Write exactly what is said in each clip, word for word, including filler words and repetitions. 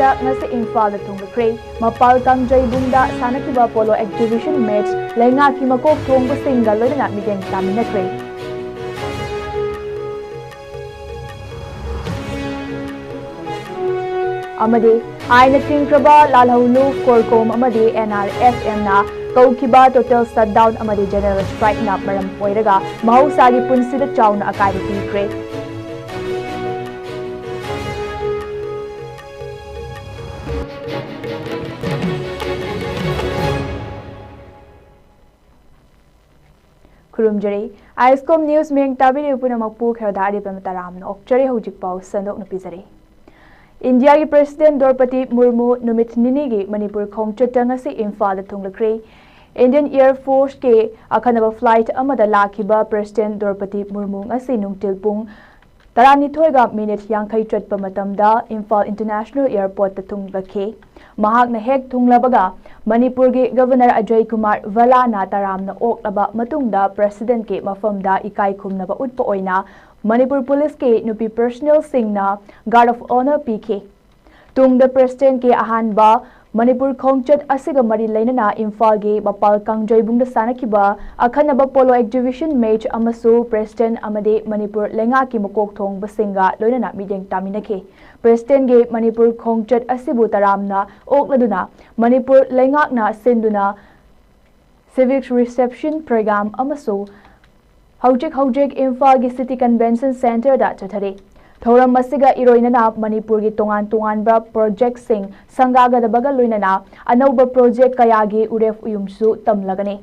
ꯇ ꯉꯁꯤ ꯏꯝꯐꯥꯜꯗ ꯊꯨꯡꯂꯈ꯭ꯔꯦ꯫ ꯃꯄꯥꯜ ꯀꯥꯡꯖꯩꯕꯨꯡꯗ ꯁꯥꯟꯅꯈꯤꯕ polo exhibition match ꯂꯩꯉꯥꯛꯀꯤ ꯃꯀꯣꯛ ꯊꯣꯡꯕꯁꯤꯡꯒ ꯂꯣꯏꯅꯅ ꯃꯤꯠꯌꯦꯡ ꯇꯥꯃꯤꯟꯅꯈ꯭ꯔꯦ꯫ ꯑꯃꯗꯤ ꯑꯥꯏꯟꯅ ꯊꯤꯡꯈ꯭ꯔꯕ ꯂꯥꯜꯍꯧꯂꯨꯞ, ꯀꯣꯔꯀꯣꯝ ꯑꯃꯗꯤ N R F M ꯅ ꯀꯧꯈꯤꯕ total shutdown ꯑꯃꯗꯤ general strike ꯅ ꯃꯔꯝ ꯑꯣꯏꯔꯒ ꯃꯍꯧꯁꯥꯒꯤ ꯄꯨꯟꯁꯤꯗ ꯆꯥꯎꯅ ꯑꯀꯥꯏꯕ ꯄꯤꯈ꯭ꯔꯦ꯫ ꯈꯨꯔꯨꯝꯖꯔꯤ꯫ ISCOM News ꯃꯤꯌꯦꯡ ꯇꯥꯕꯤꯔꯤꯕ ꯄꯨꯝꯅꯃꯛꯄꯨ ꯈꯦꯔꯣꯗꯥ ꯑꯔꯤꯕꯝ ꯇꯔꯥꯝꯅ ꯑꯣꯛꯆꯔꯤ꯫ ꯍꯧꯖꯤꯛ ꯄꯥꯎ ꯁꯟꯗꯣꯛꯅ ꯄꯤꯖꯔꯤ꯫ ꯏꯟꯗꯤꯌꯥꯒꯤ President ꯗ꯭ꯔꯧꯄꯗꯤ ꯃꯨꯔꯃꯨ ꯅꯨꯃꯤꯠ ꯅꯤꯅꯤꯒꯤ ꯃꯅꯤꯄꯨꯔ ꯈꯣꯡꯆꯠꯇ ꯉꯁꯤ ꯏꯝꯐꯥꯜꯗ ꯊꯨꯡꯂꯈ꯭ꯔꯦ꯫ Indian Air Force ꯀꯤ ꯑꯈꯟꯅꯕ flight ꯑꯃꯗ ꯂꯥꯛꯈꯤꯕ President ꯗ꯭ꯔꯧꯄꯗꯤ ꯃꯨꯔꯃꯨ ꯉꯁꯤ ꯅꯨꯡꯊꯤꯜ ꯄꯨꯡ ꯇꯔꯥꯅꯤꯊꯣꯏꯒ ꯃꯤꯅꯤꯠ ꯌꯥꯡꯈꯩ ꯆꯠꯄ ꯃꯇꯝꯗ ꯏꯝꯐꯥꯜ International Airport ꯇ ꯊꯨꯡꯂꯈꯤ꯫ ꯃꯍꯥꯛꯅ ꯍꯦꯛ ꯊꯨꯡꯂꯕꯒ ꯃꯅꯤꯄꯨꯔꯒꯤ Governor ꯑꯖꯌ ꯀꯨꯃꯥꯔ ꯚꯜꯂꯥꯅ ꯇꯔꯥꯝꯅ ꯑꯣꯛꯂꯕ ꯃꯇꯨꯡꯗ President ꯀꯤ ꯃꯐꯝꯗ ꯏꯀꯥꯏ ꯈꯨꯝꯅꯕ ꯎꯠꯄ ꯑꯣꯏꯅ ꯃꯅꯤꯄꯨꯔ Police ꯀꯤ ꯅꯨꯄꯤ personnel ꯁꯤꯡꯅ Guard of Honour ꯄꯤꯈꯤ꯫ ꯇꯨꯡꯗ President ꯀꯤ ꯑꯍꯥꯟꯕ ꯃꯅꯤꯄꯨꯔ ꯈꯣꯡꯆꯠ ꯑꯁꯤꯒ ꯃꯔꯤ ꯂꯩꯅꯅ ꯏꯝꯐꯥꯜꯒꯤ ꯃꯄꯥꯜ ꯀꯥꯡꯖꯩꯕꯨꯡꯗ ꯁꯥꯟꯅꯈꯤꯕ ꯑꯈꯟꯅꯕ polo exhibition match ꯑꯃꯁꯨ President ꯑꯃꯗꯤ ꯃꯅꯤꯄꯨꯔ ꯂꯩꯉꯥꯛꯀꯤ ꯃꯀꯣꯛ ꯊꯣꯡꯕꯁꯤꯡꯒ ꯂꯣꯏꯅꯅ ꯃꯤꯠꯌꯦꯡ ꯇꯥꯃꯤꯟꯅꯈꯤ꯫ President ꯀꯤ ꯃꯅꯤꯄꯨꯔ ꯈꯣꯡꯆꯠ ꯑꯁꯤꯕꯨ ꯇꯔꯥꯝꯅ ꯑꯣꯛꯂꯗꯨꯅ ꯃꯅꯤꯄꯨꯔ ꯂꯩꯉꯥꯛꯅ ꯁꯤꯟꯗꯨꯅ civic reception program ꯑꯃꯁꯨ ꯍꯧꯖꯤꯛ ꯍꯧꯖꯤꯛ ꯏꯝꯐꯥꯜꯒꯤ City Convention Centre ꯗ ꯆꯠꯊꯔꯤ꯫ ꯊꯧꯔꯝ ꯑꯁꯤꯒ ꯏꯔꯣꯏꯅꯅ ꯃꯅꯤꯄꯨꯔꯒꯤ ꯇꯣꯉꯥꯟ ꯇꯣꯉꯥꯟꯕ project ꯁꯤꯡ ꯁꯪꯒꯥꯒꯗꯕꯒ ꯂꯣꯏꯅꯅ ꯑꯅꯧꯕ project ꯀꯌꯥꯒꯤ ꯎꯔꯦꯞ ꯎꯌꯨꯝꯁꯨ ꯇꯝꯂꯒꯅꯤ꯫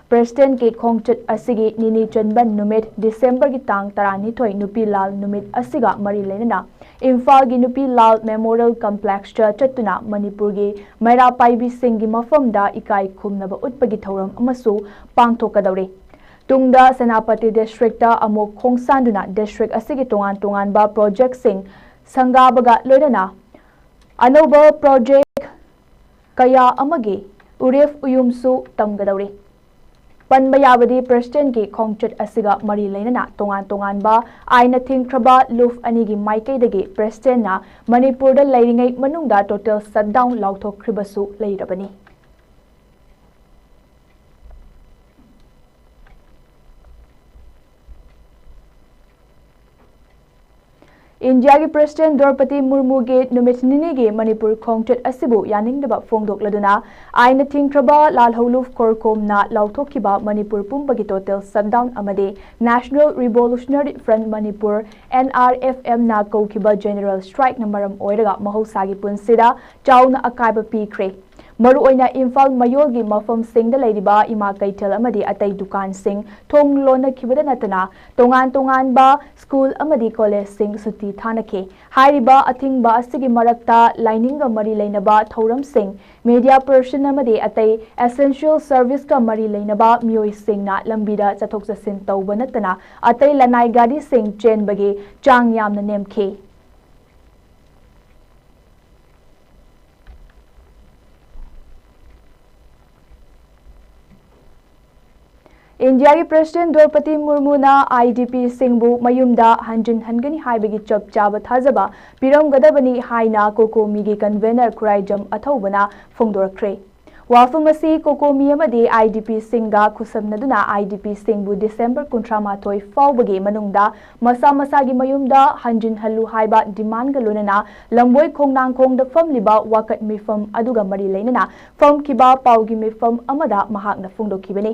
President ꯀꯤ ꯈꯣꯡꯆꯠ ꯑꯁꯤꯒꯤ ꯅꯤꯅꯤ ꯆꯟꯕ ꯅꯨꯃꯤꯠ December ꯒꯤ ꯇꯥꯡ ꯇꯔꯥꯅꯤꯊꯣꯏ ꯅꯨꯄꯤ ꯂꯥꯜ ꯅꯨꯃꯤꯠ ꯑꯁꯤꯒ ꯃꯔꯤ ꯂꯩꯅꯅ ꯏꯝꯐꯥꯜꯒꯤ ꯅꯨꯄꯤ ꯂꯥꯜ Memorial Complex ꯇ ꯆꯠꯇꯨꯅ ꯃꯅꯤꯄꯨꯔꯒꯤ ꯃꯩꯔꯥ ꯄꯥꯏꯕꯤꯁꯤꯡꯒꯤ ꯃꯐꯝꯗ ꯏꯀꯥꯏ ꯈꯨꯝꯅꯕ ꯎꯠꯄꯒꯤ ꯊꯧꯔꯝ ꯑꯃꯁꯨ ꯄꯥꯡꯊꯣꯛꯀꯗꯧꯔꯤ꯫ ꯇꯨꯡꯗ ꯁꯦꯅꯥꯄꯇꯤ district ꯇ ꯑꯃꯨꯛ ꯈꯣꯡꯁꯥꯟꯗꯨꯅ district ꯑꯁꯤꯒꯤ ꯇꯣꯉꯥꯟ ꯇꯣꯉꯥꯟꯕ project ꯁꯤꯡ ꯁꯪꯒꯥꯕꯒ ꯂꯣꯏꯅꯅ ꯑꯅꯧꯕ project ꯀꯌꯥ ꯑꯃꯒꯤ ꯎꯔꯦꯞ ꯎꯌꯨꯝꯁꯨ ꯇꯝꯒꯗꯧꯔꯤ꯫ ꯄꯟꯕ ꯌꯥꯕꯗꯤ, ꯄ꯭ꯔꯦꯁꯤꯗꯦꯟꯠꯀꯤ ꯈꯣꯡꯆꯠ ꯑꯁꯤꯒ ꯃꯔꯤ ꯂꯩꯅꯅ ꯇꯣꯉꯥꯟ ꯇꯣꯉꯥꯟꯕ ꯑꯥꯏꯟꯅ ꯊꯤꯡꯈ꯭ꯔꯕ ꯂꯨꯞ ꯑꯅꯤꯒꯤ ꯃꯥꯏꯀꯩꯗꯒꯤ ꯄ꯭ꯔꯦꯁꯤꯗꯦꯟꯠꯅ ꯃꯅꯤꯄꯨꯔꯗ ꯂꯩꯔꯤꯉꯩ ꯃꯅꯨꯡꯗ ꯇꯣꯇꯦꯜ ꯁꯠꯗꯥꯎꯟ ꯂꯥꯎꯊꯣꯛꯈ꯭ꯔꯤꯕꯁꯨ ꯂꯩꯔꯕꯅꯤ꯫ ꯏꯟꯗꯤꯌꯥꯒꯤ ꯄ꯭ꯔꯦꯁꯤꯗꯦꯟꯠ ꯗ꯭ꯔꯧꯄꯗꯤ ꯃꯨꯔꯃꯨꯒꯤ ꯅꯨꯃꯤꯠ ꯅꯤꯅꯤꯒꯤ ꯃꯅꯤꯄꯨꯔ ꯈꯣꯡꯆꯠ ꯑꯁꯤꯕꯨ ꯌꯥꯅꯤꯡꯗꯕ ꯐꯣꯡꯗꯣꯛꯂꯗꯨꯅ ꯑꯥꯏꯟꯅ ꯊꯤꯡꯈ꯭ꯔꯕ ꯂꯥꯜꯍꯧꯂꯨꯞ ꯀꯣꯔꯀꯣꯝꯅ ꯂꯥꯎꯊꯣꯛꯈꯤꯕ ꯃꯅꯤꯄꯨꯔ ꯄꯨꯝꯕꯒꯤ ꯇꯣꯇꯦꯜ ꯁꯠꯗꯥꯎꯟ ꯑꯃꯗꯤ National Revolutionary Front Manipur, N R F M ꯅ ꯀꯧꯈꯤꯕ ꯖꯦꯅꯔꯦꯜ ꯁ꯭ꯇ꯭ꯔꯥꯏꯛꯅ ꯃꯔꯝ ꯑꯣꯏꯔꯒ ꯃꯍꯧꯁꯥꯒꯤ ꯄꯨꯟꯁꯤꯗ ꯆꯥꯎꯅ ꯑꯀꯥꯏꯕ ꯄꯤꯈ꯭ꯔꯦ꯫ ꯃꯔꯨꯑꯣꯏꯅ ꯏꯝꯐꯥꯜ ꯃꯌꯣꯜꯒꯤ ꯃꯐꯝꯁꯤꯡꯗ ꯂꯩꯔꯤꯕ ꯏꯃꯥ ꯀꯩꯊꯦꯜ ꯑꯃꯗꯤ ꯑꯇꯩ ꯗꯨꯀꯥꯟꯁꯤꯡ ꯊꯣꯡ ꯂꯣꯟꯅꯈꯤꯕꯗ ꯅꯠꯇꯅ ꯇꯣꯉꯥꯟ ꯇꯣꯉꯥꯟꯕ ꯁ꯭ꯀꯨꯜ ꯑꯃꯗꯤ ꯀꯣꯂꯦꯖꯁꯤꯡ ꯁꯨꯇꯤ ꯊꯥꯅꯈꯤ꯫ ꯍꯥꯏꯔꯤꯕ ꯑꯊꯤꯡꯕ ꯑꯁꯤꯒꯤ ꯃꯔꯛꯇ ꯂꯥꯏꯅꯤꯡꯒ ꯃꯔꯤ ꯂꯩꯅꯕ ꯊꯧꯔꯝꯁꯤꯡ, ꯃꯤꯗꯤꯌꯥ ꯄꯔꯁꯟ ꯑꯃꯗꯤ ꯑꯇꯩ ꯑꯦꯁꯦꯟꯁꯤꯌꯦꯜ ꯁꯔꯚꯤꯁꯀ ꯃꯔꯤ ꯂꯩꯅꯕ ꯃꯤꯑꯣꯏꯁꯤꯡꯅ ꯂꯝꯕꯤꯗ ꯆꯠꯊꯣꯛ ꯆꯠꯁꯤꯟ ꯇꯧꯕ ꯅꯠꯇꯅ ꯑꯇꯩ ꯂꯅꯥꯏ ꯒꯥꯔꯤꯁꯤꯡ ꯆꯦꯟꯕꯒꯤ ꯆꯥꯡ ꯌꯥꯝꯅ ꯅꯦꯝꯈꯤ꯫ ꯏꯟꯗꯤꯌꯥꯒꯤ ꯄ꯭ꯔꯦꯁꯤꯗꯦꯟꯠ ꯗ꯭ꯔꯧꯄꯗꯤ ꯃꯨꯔꯃꯨꯅ IDPꯁꯤꯡꯕꯨ ꯃꯌꯨꯝꯗ ꯍꯟꯖꯤꯟꯍꯟꯒꯅꯤ ꯍꯥꯏꯕꯒꯤ ꯆꯞ ꯆꯥꯕ ꯊꯥꯖꯕ ꯄꯤꯔꯝꯒꯗꯕꯅꯤ ꯍꯥꯏꯅ ꯀꯣꯀꯣꯃꯤꯒꯤ ꯀꯟꯚꯦꯅꯔ ꯈꯨꯔꯥꯏꯖꯝ ꯑꯊꯧꯕꯅ ꯐꯣꯡꯗꯣꯔꯛꯈ꯭ꯔꯦ꯫ ꯋꯥꯐꯝ ꯑꯁꯤ ꯀꯣꯀꯣꯃꯤ ꯑꯃꯗꯤ IDPꯁꯤꯡꯒ ꯈꯨꯠꯁꯝꯅꯗꯨꯅ IDPꯁꯤꯡꯕꯨ ꯗꯤꯁꯦꯝꯕꯔ ꯀꯨꯟꯊ꯭ꯔꯥ ꯃꯥꯊꯣꯏ ꯐꯥꯎꯕꯒꯤ ꯃꯅꯨꯡꯗ ꯃꯁꯥ ꯃꯁꯥꯒꯤ ꯃꯌꯨꯝꯗ ꯍꯟꯖꯤꯟꯍꯜꯂꯨ ꯍꯥꯏꯕ ꯗꯤꯃꯥꯟꯒ ꯂꯣꯏꯅꯅ ꯂꯝꯕꯣꯏ ꯈꯣꯡꯅꯥꯡꯈꯣꯡꯗ ꯐꯝꯂꯤꯕ ꯋꯥꯀꯠ ꯃꯤꯐꯝ ꯑꯗꯨꯒ ꯃꯔꯤ ꯂꯩꯅꯅ ꯐꯝꯈꯤꯕ ꯄꯥꯎꯒꯤ ꯃꯤꯐꯝ ꯑꯃꯗ ꯃꯍꯥꯛꯅ ꯐꯣꯡꯗꯣꯛꯈꯤꯕꯅꯤ꯫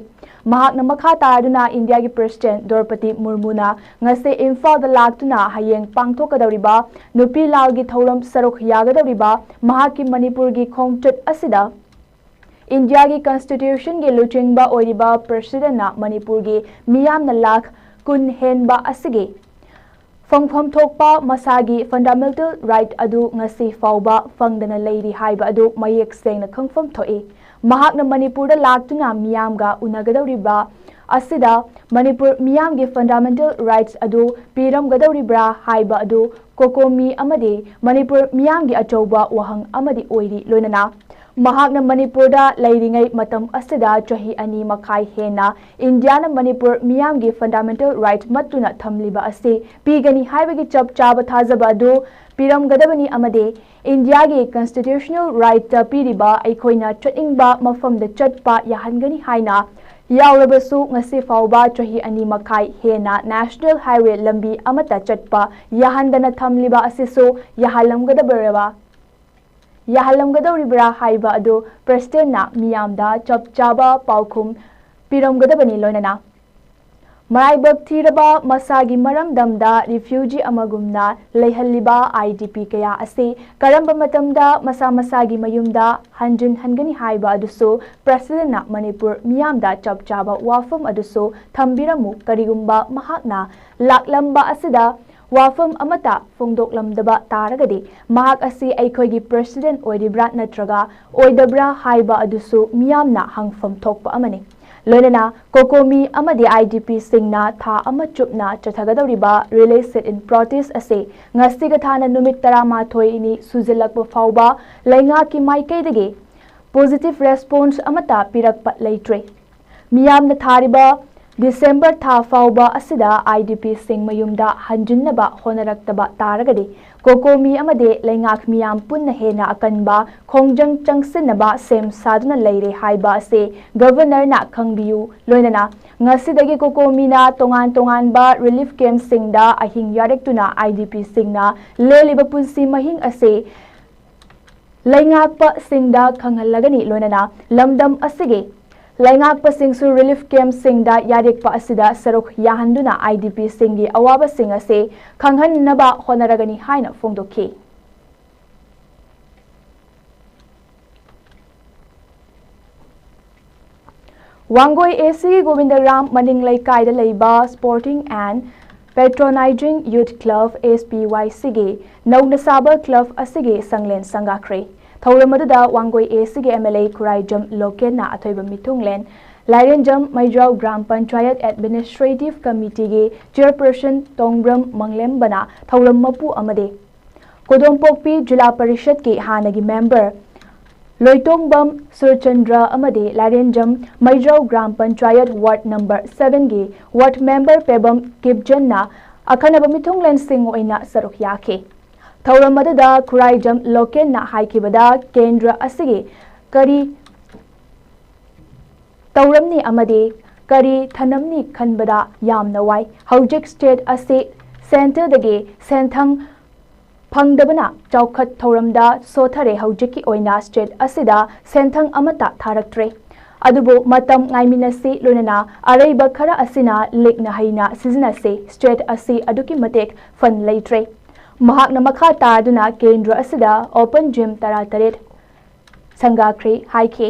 ꯃꯍꯥꯛꯅ ꯃꯈꯥ ꯇꯥꯗꯨꯅ ꯏꯟꯗꯤꯌꯥꯒꯤ ꯄ꯭ꯔꯦꯁꯤꯗꯦꯟꯠ ꯗ꯭ꯔꯧꯄꯗꯤ ꯃꯨꯔꯃꯨꯅ ꯉꯁꯤ ꯏꯝꯐꯥꯜꯗ ꯂꯥꯛꯇꯨꯅ ꯍꯌꯦꯡ ꯄꯥꯡꯊꯣꯛꯀꯗꯧꯔꯤꯕ ꯅꯨꯄꯤ ꯂꯥꯜꯒꯤ ꯊꯧꯔꯝ ꯁꯔꯨꯛ ꯌꯥꯒꯗꯧꯔꯤꯕ ꯃꯍꯥꯛꯀꯤ ꯃꯅꯤꯄꯨꯔꯒꯤ ꯈꯣꯡꯆꯠ ꯑꯁꯤꯗ ꯏꯟꯗꯤꯌꯥꯒꯤ ꯀꯟꯁꯇꯤꯇ꯭ꯌꯨꯁꯟꯒꯤ ꯂꯨꯆꯤꯡꯕ ꯑꯣꯏꯔꯤꯕ ꯄ꯭ꯔꯦꯁꯤꯗꯦꯟꯠꯅ ꯃꯅꯤꯄꯨꯔꯒꯤ ꯃꯤꯌꯥꯝꯅ ꯂꯥꯈ ꯀꯨꯟ ꯍꯦꯟꯕ ꯑꯁꯤꯒꯤ ꯐꯪꯐꯝ ꯊꯣꯛꯄ ꯃꯁꯥꯒꯤ ꯐꯟꯗꯥꯃꯦꯟꯇꯦꯜ ꯔꯥꯏꯠ ꯑꯗꯨ ꯉꯁꯤ ꯐꯥꯎꯕ ꯐꯪꯗꯅ ꯂꯩꯔꯤ ꯍꯥꯏꯕ ꯑꯗꯨ ꯃꯌꯦꯛ ꯁꯦꯡꯅ ꯈꯪꯐꯝ ꯊꯣꯛꯏ꯫ ꯃꯍꯥꯛꯅ ꯃꯅꯤꯄꯨꯔꯗ ꯂꯥꯛꯇꯨꯅ ꯃꯤꯌꯥꯝꯒ ꯎꯅꯒꯗꯧꯔꯤꯕ ꯑꯁꯤꯗ ꯃꯅꯤꯄꯨꯔ ꯃꯤꯌꯥꯝꯒꯤ ꯐꯟꯗꯥꯃꯦꯟꯇꯦꯜ ꯔꯥꯏꯠꯁ ꯑꯗꯨ ꯄꯤꯔꯝꯒꯗꯧꯔꯤꯕ꯭ꯔꯥ ꯍꯥꯏꯕ ꯑꯗꯨ ꯀꯣꯀꯣꯃꯤ ꯑꯃꯗꯤ ꯃꯅꯤꯄꯨꯔ ꯃꯤꯌꯥꯝꯒꯤ ꯑꯆꯧꯕ ꯋꯥꯍꯪ ꯑꯃꯗꯤ ꯑꯣꯏꯔꯤ꯫ ꯂꯣꯏꯅꯅ ꯃꯍꯥꯛꯅ ꯃꯅꯤꯄꯨꯔꯗ ꯂꯩꯔꯤꯉꯩ ꯃꯇꯝ ꯑꯁꯤꯗ ꯆꯍꯤ ꯑꯅꯤ ꯃꯈꯥꯏ ꯍꯦꯟꯅ ꯏꯟꯗꯤꯌꯥꯅ ꯃꯅꯤꯄꯨꯔ ꯃꯤꯌꯥꯝꯒꯤ fundamental right ꯃꯠꯇꯨꯅ ꯊꯝꯂꯤꯕ ꯑꯁꯤ ꯄꯤꯒꯅꯤ ꯍꯥꯏꯕꯒꯤ ꯆꯞ ꯆꯥꯕ ꯊꯥꯖꯕ ꯑꯗꯨ ꯄꯤꯔꯝꯒꯗꯕꯅꯤ ꯑꯃꯗꯤ ꯏꯟꯗꯤꯌꯥꯒꯤ constitutional rightꯇ ꯄꯤꯔꯤꯕ ꯑꯩꯈꯣꯏꯅ ꯆꯠꯅꯤꯡꯕ ꯃꯐꯝꯗ ꯆꯠꯄ ꯌꯥꯍꯟꯒꯅꯤ ꯍꯥꯏꯅ ꯌꯥꯎꯔꯕꯁꯨ ꯉꯁꯤ ꯐꯥꯎꯕ ꯆꯍꯤ ꯑꯅꯤ ꯃꯈꯥꯏ ꯍꯦꯟꯅ national highway ꯂꯝꯕꯤ ꯑꯃꯠꯇ ꯆꯠꯄ ꯌꯥꯍꯟꯗꯅ ꯊꯝꯂꯤꯕ ꯑꯁꯤꯁꯨ ꯌꯥꯍꯜꯂꯝꯒꯗꯕꯔꯕ ꯌꯥꯍꯜꯂꯝꯒꯗꯧꯔꯤꯕ꯭ꯔꯥ ꯍꯥꯏꯕ ꯑꯗꯨ presidentꯅ ꯃꯤꯌꯥꯝꯗ ꯆꯞ ꯆꯥꯕ ꯄꯥꯎꯈꯨꯝ ꯄꯤꯔꯝꯒꯗꯕꯅꯤ꯫ ꯂꯣꯏꯅꯅ ꯃꯔꯥꯏꯕꯛ ꯊꯤꯔꯕ ꯃꯁꯥꯒꯤ ꯃꯔꯝꯗꯝꯗ refugee ꯑꯃꯒꯨꯝꯅ ꯂꯩꯍꯜꯂꯤꯕ IDP ꯀꯌꯥ ꯑꯁꯤ ꯀꯔꯝꯕ ꯃꯇꯝꯗ ꯃꯁꯥ ꯃꯁꯥꯒꯤ ꯃꯌꯨꯝꯗ ꯍꯟꯖꯤꯟꯍꯟꯒꯅꯤ ꯍꯥꯏꯕ ꯑꯗꯨꯁꯨ presidentꯅ ꯃꯅꯤꯄꯨꯔ ꯃꯤꯌꯥꯝꯗ ꯆꯞ ꯆꯥꯕ ꯋꯥꯐꯝ ꯑꯗꯨꯁꯨ ꯊꯝꯕꯤꯔꯝꯃꯨ꯫ ꯀꯔꯤꯒꯨꯝꯕ ꯃꯍꯥꯛꯅ ꯂꯥꯛꯂꯝꯕ ꯑꯁꯤꯗ ꯋꯥꯐꯝ ꯑꯃꯠꯇ ꯐꯣꯡꯗꯣꯛꯂꯝꯗꯕ ꯇꯥꯔꯒꯗꯤ ꯃꯍꯥꯛ ꯑꯁꯤ ꯑꯩꯈꯣꯏꯒꯤ president ꯑꯣꯏꯔꯤꯕ꯭ꯔꯥ ꯅꯠꯇ꯭ꯔꯒ ꯑꯣꯏꯗꯕ꯭ꯔꯥ ꯍꯥꯏꯕ ꯑꯗꯨꯁꯨ ꯃꯤꯌꯥꯝꯅ ꯍꯪꯐꯝ ꯊꯣꯛꯄ ꯑꯃꯅꯤ꯫ ꯂꯣꯏꯅꯅ COCOMI ꯑꯃꯗꯤ IDPꯁꯤꯡꯅ ꯊꯥ ꯑꯃ ꯆꯨꯞꯅ ꯆꯠꯊꯒꯗꯧꯔꯤꯕ relay sit-in protest ꯑꯁꯤ ꯉꯁꯤꯒ ꯊꯥꯅ ꯅꯨꯃꯤꯠ ꯇꯔꯥꯃꯥꯊꯣꯏꯅꯤ ꯁꯨꯖꯤꯜꯂꯛꯄ ꯐꯥꯎꯕ ꯂꯩꯉꯥꯛꯀꯤ ꯃꯥꯏꯀꯩꯗꯒꯤ positive response ꯑꯃꯠꯇ ꯄꯤꯔꯛꯄ ꯂꯩꯇ꯭ꯔꯦ꯫ ꯃꯤꯌꯥꯝꯅ ꯊꯥꯔꯤꯕ December ꯊꯥ ꯐꯥꯎꯕ ꯑꯁꯤꯗ IDPꯁꯤꯡ ꯃꯌꯨꯝꯗ ꯍꯟꯖꯤꯟꯅꯕ ꯍꯣꯠꯅꯔꯛꯇꯕ ꯇꯥꯔꯒꯗꯤ COCOMI ꯑꯃꯗꯤ ꯂꯩꯉꯥꯛ ꯃꯤꯌꯥꯝ ꯄꯨꯟꯅ ꯍꯦꯟꯅ ꯑꯀꯟꯕ ꯈꯣꯡꯖꯪ ꯆꯪꯁꯤꯟꯅꯕ ꯁꯦꯝ ꯁꯥꯗꯨꯅ ꯂꯩꯔꯦ ꯍꯥꯏꯕ ꯑꯁꯤ governorꯅ ꯈꯪꯕꯤꯌꯨ꯫ ꯂꯣꯏꯅꯅ ꯉꯁꯤꯗꯒꯤ COCOMIꯅ ꯇꯣꯉꯥꯟ ꯇꯣꯉꯥꯟꯕ relief campꯁꯤꯡꯗ ꯑꯍꯤꯡ ꯌꯥꯔꯦꯛꯇꯨꯅ IDPꯁꯤꯡꯅ ꯂꯦꯜꯂꯤꯕ ꯄꯨꯟꯁꯤ ꯃꯍꯤꯡ ꯑꯁꯤ ꯂꯩꯉꯥꯛꯄꯁꯤꯡꯗ ꯈꯪꯍꯜꯂꯒꯅꯤ꯫ ꯂꯣꯏꯅꯅ ꯂꯝꯗꯝ ꯑꯁꯤꯒꯤ ꯂꯩꯉꯥꯛꯄꯁꯤꯡꯁꯨ relief campꯁꯤꯡꯗ ꯌꯥꯔꯦꯛꯄ ꯑꯁꯤꯗ ꯁꯔꯨꯛ ꯌꯥꯍꯟꯗꯨꯅ IDPꯁꯤꯡꯒꯤ ꯑꯋꯥꯕꯁꯤꯡ ꯑꯁꯤ ꯈꯪꯍꯟꯅꯕ ꯍꯣꯠꯅꯔꯒꯅꯤ ꯍꯥꯏꯅ ꯐꯣꯡꯗꯣꯛꯈꯤ꯫ ꯋꯥꯡꯒꯣꯏ ACꯒꯤ ꯒꯣꯕꯤꯟꯗꯔꯥꯝ ꯃꯅꯤꯡ ꯂꯩꯀꯥꯏꯗ ꯂꯩꯕ Sporting and Patronizing Youth Club, SPYCꯒꯤ ꯅꯧꯅ ꯁꯥꯕ club ꯑꯁꯤꯒꯤ ꯁꯪꯂꯦꯟ ꯁꯪꯒꯥꯈ꯭ꯔꯦ꯫ ꯊꯧꯔꯝ ꯑꯗꯨꯗ ꯋꯥꯡꯒꯣꯏ ACꯒꯤ MLA ꯈꯨꯔꯥꯏꯖꯝ ꯂꯣꯀꯦꯟꯅ ꯑꯊꯣꯏꯕ ꯃꯤꯊꯨꯡꯂꯦꯟ, ꯂꯥꯏꯔꯦꯟꯖꯝ ꯃꯩꯖ꯭ꯔꯥꯎ ꯒ꯭ꯔꯥꯝ ꯄꯟꯆꯥꯌꯠ administrative committeeꯒꯤ chairperson ꯇꯣꯡꯕ꯭ꯔꯝ ꯃꯪꯂꯦꯝꯕꯅ ꯊꯧꯔꯝ ꯃꯄꯨ ꯑꯃꯗꯤ ꯀꯣꯗꯣꯝꯄꯣꯛꯄꯤ ꯖꯤꯂꯥ ꯄꯔꯤꯁꯠꯀꯤ ꯍꯥꯟꯅꯒꯤ member ꯂꯣꯏꯇꯣꯡꯕꯝ ꯁꯨꯔꯆꯟꯗ꯭ꯔ ꯑꯃꯗꯤ ꯂꯥꯏꯔꯦꯟꯖꯝ ꯃꯩꯖ꯭ꯔꯧ ꯒ꯭ꯔꯥꯝ ꯄꯟꯆꯥꯌꯠ ꯋꯥꯔꯗ ꯅꯝꯕꯔ ꯁꯚꯦꯟꯒꯤ ꯋꯥꯔꯗ ꯃꯦꯝꯕꯔ ꯄꯦꯕꯝ ꯀꯤꯞꯖꯟꯅ ꯑꯈꯟꯅꯕ ꯃꯤꯊꯨꯡꯂꯦꯟꯁꯤꯡ ꯑꯣꯏꯅ ꯁꯔꯨꯛ ꯌꯥꯈꯤ꯫ ꯊꯧꯔꯝ ꯑꯗꯨꯗ ꯈꯨꯔꯥꯏꯖꯝ ꯂꯣꯀꯦꯟꯅ ꯍꯥꯏꯈꯤꯕꯗ ꯀꯦꯟꯗ꯭ꯔ ꯑꯁꯤꯒꯤ ꯀꯔꯤ ꯇꯧꯔꯝꯅꯤ ꯑꯃꯗꯤ ꯀꯔꯤ ꯊꯅꯝꯅꯤ ꯈꯟꯕꯗ ꯌꯥꯝꯅ ꯋꯥꯏ꯫ ꯍꯧꯖꯤꯛ ꯁ꯭ꯇꯦꯠ ꯑꯁꯤ ꯁꯦꯟꯇꯔꯗꯒꯤ ꯁꯦꯟꯊꯪ ꯐꯪꯗꯕꯅ ꯆꯥꯎꯈꯠ ꯊꯧꯔꯝꯗ ꯁꯣꯊꯔꯦ꯫ ꯍꯧꯖꯤꯛꯀꯤ ꯑꯣꯏꯅ ꯁ꯭ꯇꯦꯠ ꯑꯁꯤꯗ ꯁꯦꯟꯊꯪ ꯑꯃꯠꯇ ꯊꯥꯔꯛꯇ꯭ꯔꯦ꯫ ꯑꯗꯨꯕꯨ ꯃꯇꯝ ꯉꯥꯏꯃꯤꯟꯅꯁꯤ, ꯂꯣꯏꯅꯅ ꯑꯔꯩꯕ ꯈꯔ ꯑꯁꯤꯅ ꯂꯤꯛꯅ ꯍꯩꯅ ꯁꯤꯖꯤꯟꯅꯁꯤ꯫ ꯁ꯭ꯇꯦꯠ ꯑꯁꯤ ꯑꯗꯨꯛꯀꯤ ꯃꯇꯤꯛ ꯐꯟ ꯂꯩꯇ꯭ꯔꯦ꯫ ꯃꯍꯥꯛꯅ ꯃꯈꯥ ꯇꯥꯗꯨꯅ ꯀꯦꯟꯗ꯭ꯔ ꯑꯁꯤꯗ ꯑꯣꯄꯟ ꯖꯤꯝ ꯇꯔꯥꯇꯔꯦꯠ ꯁꯪꯒꯥꯈ꯭ꯔꯦ ꯍꯥꯏꯈꯤ꯫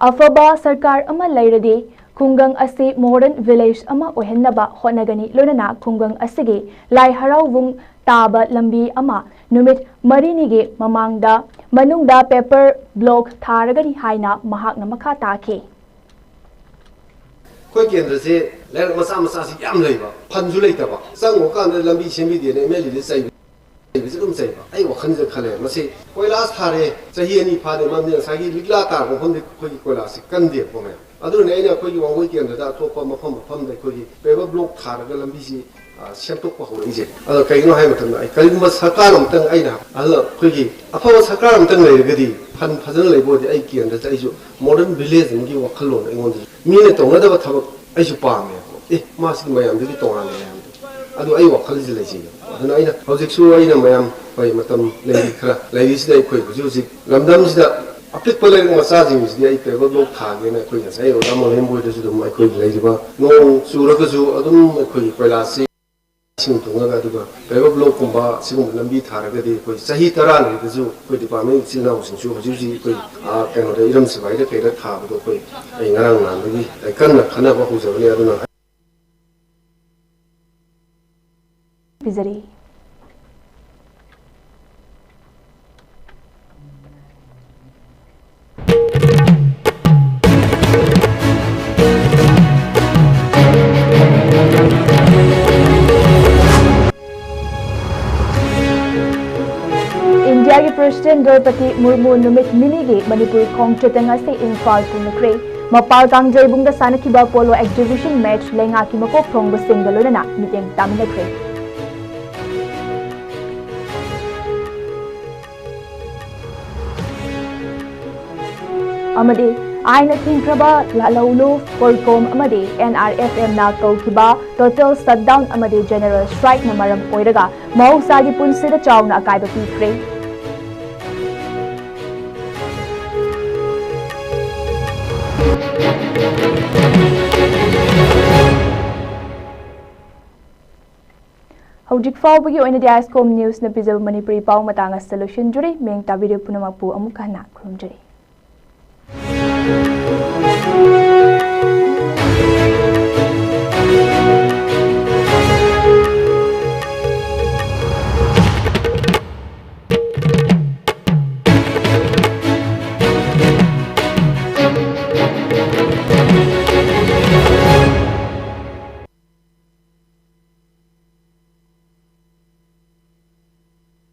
ꯑꯐꯕ ꯁꯔꯀꯥꯔ ꯑꯃ ꯂꯩꯔꯗꯤ ꯈꯨꯡꯒꯪ ꯑꯁꯤ ꯃꯣꯗꯔꯟ ꯚꯤꯂꯦꯖ ꯑꯃ ꯑꯣꯏꯍꯟꯅꯕ ꯍꯣꯠꯅꯒꯅꯤ, ꯂꯣꯏꯅꯅ ꯈꯨꯡꯒꯪ ꯑꯁꯤꯒꯤ ꯂꯥꯏ ꯍꯔꯥꯎꯕꯨꯡ ꯇꯥꯕ ꯂꯝꯕꯤ ꯑꯃ ꯅꯨꯃꯤꯠ ꯃꯔꯤꯅꯤꯒꯤ ꯃꯃꯥꯡꯗ ꯃꯅꯨꯡꯗ ꯄꯦꯄꯔ ꯕ꯭ꯂꯣꯛ ꯊꯥꯔꯒꯅꯤ ꯍꯥꯏꯅ ꯃꯍꯥꯛꯅ ꯃꯈꯥ ꯇꯥꯈꯤ꯫ ꯑꯩꯈꯣꯏ ꯀꯦꯟꯗ꯭ꯔꯁꯦ ꯂꯩꯔꯛ ꯃꯆꯥ ꯃꯆꯥꯁꯤ ꯌꯥꯝ ꯂꯩꯕ, ꯐꯟꯁꯨ ꯂꯩꯇꯕ, ꯆꯪꯉꯨ ꯀꯥꯟꯗ ꯂꯝꯕꯤ ꯁꯦꯝꯕꯤꯗꯦꯅ ꯑꯦꯝ ꯑꯦꯜ ꯑꯦꯗ ꯆꯩꯕꯁꯤ ꯑꯗꯨꯝ ꯆꯩꯕ꯫ ꯑꯩ ꯋꯥꯈꯜꯁꯤꯗ ꯈꯜꯂꯦ, ꯃꯁꯤ ꯀꯣꯏꯂꯥꯁ ꯊꯥꯔꯦ, ꯆꯍꯤ ꯑꯅꯤ ꯐꯥꯗꯦ, ꯃꯔꯝꯗꯤ ꯉꯁꯥꯏꯒꯤ ꯂꯤꯛꯂꯥ ꯇꯥꯔꯛꯄ ꯃꯐꯝꯗꯤ ꯑꯩꯈꯣꯏꯒꯤ ꯀꯣꯏꯂꯥꯁꯁꯤ ꯀꯟꯗꯦꯕꯀꯣ ꯃꯌꯥꯝ꯫ ꯑꯗꯨꯅꯅꯦ ꯑꯩꯅ ꯑꯩꯈꯣꯏꯒꯤ ꯋꯥꯡꯒꯣꯏ ꯀꯦꯟꯗ꯭ꯔꯗ ꯑꯇꯣꯞꯄ ꯃꯐꯝ ꯃꯐꯝꯗ ꯑꯩꯈꯣꯏꯒꯤ ꯄꯦꯕꯔ ꯕ꯭ꯂꯣꯛ ꯊꯥꯔꯒ ꯂꯝꯕꯤꯁꯤ ꯁꯦꯝꯗꯣꯛꯄ ꯍꯧꯔꯛꯏꯁꯦ꯫ ꯑꯗꯣ ꯀꯩꯒꯤꯅꯣ ꯍꯥꯏꯕ ꯃꯇꯝꯗ, ꯑꯩ ꯀꯔꯤꯒꯨꯝꯕ ꯁꯔꯀꯥꯔ ꯑꯃꯇꯪ, ꯑꯩꯅ ꯑꯍꯜ ꯑꯩꯈꯣꯏꯒꯤ ꯑꯐꯕ ꯁꯔꯀꯥꯔ ꯑꯃꯇꯪ ꯂꯩꯔꯒꯗꯤ, ꯐꯟ ꯐꯖꯅ ꯂꯩꯕ ꯑꯣꯏꯔꯗꯤ, ꯑꯩ ꯀꯦꯟꯗ꯭ꯔꯗ ꯑꯩꯁꯨ ꯃꯣꯗꯔꯟ ꯚꯤꯂꯦꯖ ꯑꯃꯒꯤ ꯋꯥꯈꯜꯂꯣꯟ ꯑꯩꯉꯣꯟꯗꯁꯨ, ꯃꯤꯅ ꯇꯧꯅꯗꯕ ꯊꯕꯛ ꯑꯩꯁꯨ ꯄꯥꯝꯃꯦꯕꯀꯣ꯫ ꯑꯦ, ꯃꯥꯁꯤꯗꯤ ꯃꯌꯥꯝꯗꯒꯤ ꯇꯣꯉꯥꯜꯂꯦ ꯍꯥꯏꯕꯗꯣ, ꯑꯗꯨ ꯑꯩ ꯋꯥꯈꯜꯁꯤ ꯂꯩꯖꯩꯌꯦꯕ꯫ ꯑꯗꯨꯅ ꯑꯩꯅ ꯍꯧꯖꯤꯛꯁꯨ, ꯑꯩꯅ ꯃꯌꯥꯝ, ꯍꯣꯏ, ꯃꯇꯝ ꯂꯩꯔꯤ, ꯈꯔ ꯂꯩꯔꯤꯁꯤꯗ ꯑꯩꯈꯣꯏ ꯍꯧꯖꯤꯛ ꯍꯧꯖꯤꯛ ꯂꯝꯗꯝꯁꯤꯗ ꯑꯄꯤꯛꯄ ꯂꯩꯔꯛ ꯃꯆꯥꯁꯤꯡꯁꯤꯗꯤ ꯑꯩ ꯄꯦꯕꯔ ꯕ꯭ꯂꯣꯛ ꯊꯥꯒꯦꯅ ꯑꯩꯈꯣꯏ ꯉꯁꯥꯏ ꯑꯣꯖꯥ ꯃꯣꯍꯦꯟ ꯕꯣꯏꯗꯁꯨ ꯑꯗꯨꯝ ꯑꯩꯈꯣꯏꯒꯤ ꯂꯩꯔꯤꯕ ꯅꯣꯡ ꯆꯨꯔꯒꯁꯨ ꯑꯗꯨꯝ ꯑꯩꯈꯣꯏꯒꯤ ꯀꯣꯏꯂꯥꯁꯁꯤ ꯏꯁꯤꯡ ꯇꯨꯡꯉꯒ, ꯑꯗꯨꯒ ꯄꯦꯕꯔ ꯕ꯭ꯂꯣꯛꯀꯨꯝꯕ ꯁꯤꯒꯨꯝꯕ ꯂꯝꯕꯤ ꯊꯥꯔꯒꯗꯤ ꯑꯩꯈꯣꯏ ꯆꯍꯤ ꯇꯔꯥ ꯂꯩꯔꯒꯁꯨ ꯑꯩꯈꯣꯏ ꯗꯤꯄꯥꯔꯠꯃꯦꯟ ꯏꯆꯤꯜ ꯏꯅꯥꯎꯁꯤꯡꯁꯨ ꯍꯧꯖꯤꯛ ꯍꯧꯖꯤꯛ ꯑꯩꯈꯣꯏ, ꯑ, ꯀꯩꯅꯣꯗ, ꯏꯔꯝ ꯁꯤꯐꯥꯏꯗ ꯀꯩꯗ ꯊꯥꯕꯗꯣ ꯑꯩꯈꯣꯏ, ꯑꯩ ꯉꯔꯥꯡ ꯅꯍꯥꯟꯗꯒꯤ ꯑꯩ ꯀꯟꯅ ꯈꯟꯅꯕ ꯍꯧꯖꯕꯅꯤ꯫ ꯑꯗꯨꯅ ꯄꯤꯖꯔꯤ꯫ ꯏꯟꯗꯤꯌꯥꯒꯤ ꯄ꯭ꯔꯦꯁꯤꯗꯦꯟ ꯗ꯭ꯔꯧꯄꯗꯤ ꯃꯨꯔꯃꯨ ꯅꯨꯃꯤꯠ ꯅꯤꯅꯤꯒꯤ ꯃꯅꯤꯄꯨꯔ ꯈꯣꯡꯆꯠꯇ ꯉꯁꯤ ꯏꯝꯐꯥꯜ ꯊꯨꯡꯂꯈ꯭ꯔꯦ꯫ ꯃꯄꯥꯜ ꯀꯥꯡꯖꯩꯕꯨꯡꯗ ꯁꯥꯟꯅꯈꯤꯕ ꯄꯣꯂꯣ ꯑꯦꯛꯖꯤꯕꯤꯁꯟ ꯃꯦꯆ ꯂꯩꯉꯥꯛꯀꯤ ꯃꯀꯣꯛ ꯊꯣꯡꯕꯁꯤꯡꯒ ꯂꯣꯏꯅꯅ ꯃꯤꯠꯌꯦꯡ ꯇꯥꯃꯤꯟꯅꯈ꯭ꯔꯦ꯫ ꯑꯃꯗꯤ ꯑꯥꯏꯟꯅ ꯊꯤꯡꯈ꯭ꯔꯕ ꯂꯥꯂꯧꯂꯨ, ꯀꯣꯔꯀꯣꯝ ꯑꯃꯗꯤ and R F ꯑꯦꯝꯅ ꯀꯧꯈꯤꯕ total shutdown ꯑꯃꯗꯤ ꯖꯦꯅꯔꯦꯜ ꯁ꯭ꯇ꯭ꯔꯥꯏꯛꯅ ꯃꯔꯝ ꯑꯣꯏꯔꯒ ꯃꯍꯧꯁꯥꯒꯤ ꯄꯨꯟꯁꯤꯗ ꯆꯥꯎꯅ ꯑꯀꯥꯏꯕ ꯄꯤꯈ꯭ꯔꯦ꯫ ꯍꯧꯖꯤꯛ ꯐꯥꯎꯕꯒꯤ ꯑꯣꯏꯅꯗꯤ ꯑꯥꯏꯁꯀꯣꯝ ꯅ꯭ꯌꯨꯁꯅ ꯄꯤꯖꯕ ꯃꯅꯤꯄꯨꯔꯤ ꯄꯥꯎ ꯃꯇꯥꯡ ꯑꯁꯤꯗ ꯂꯣꯏꯁꯤꯟꯖꯔꯤ꯫ ꯃꯤꯌꯦꯡ ꯇꯥꯕꯤꯔꯤꯕ ꯄꯨꯝꯅꯃꯛꯄꯨ ꯑꯃꯨꯛꯀ ꯍꯟꯅ ꯈꯨꯔꯨꯝꯖꯔꯤ꯫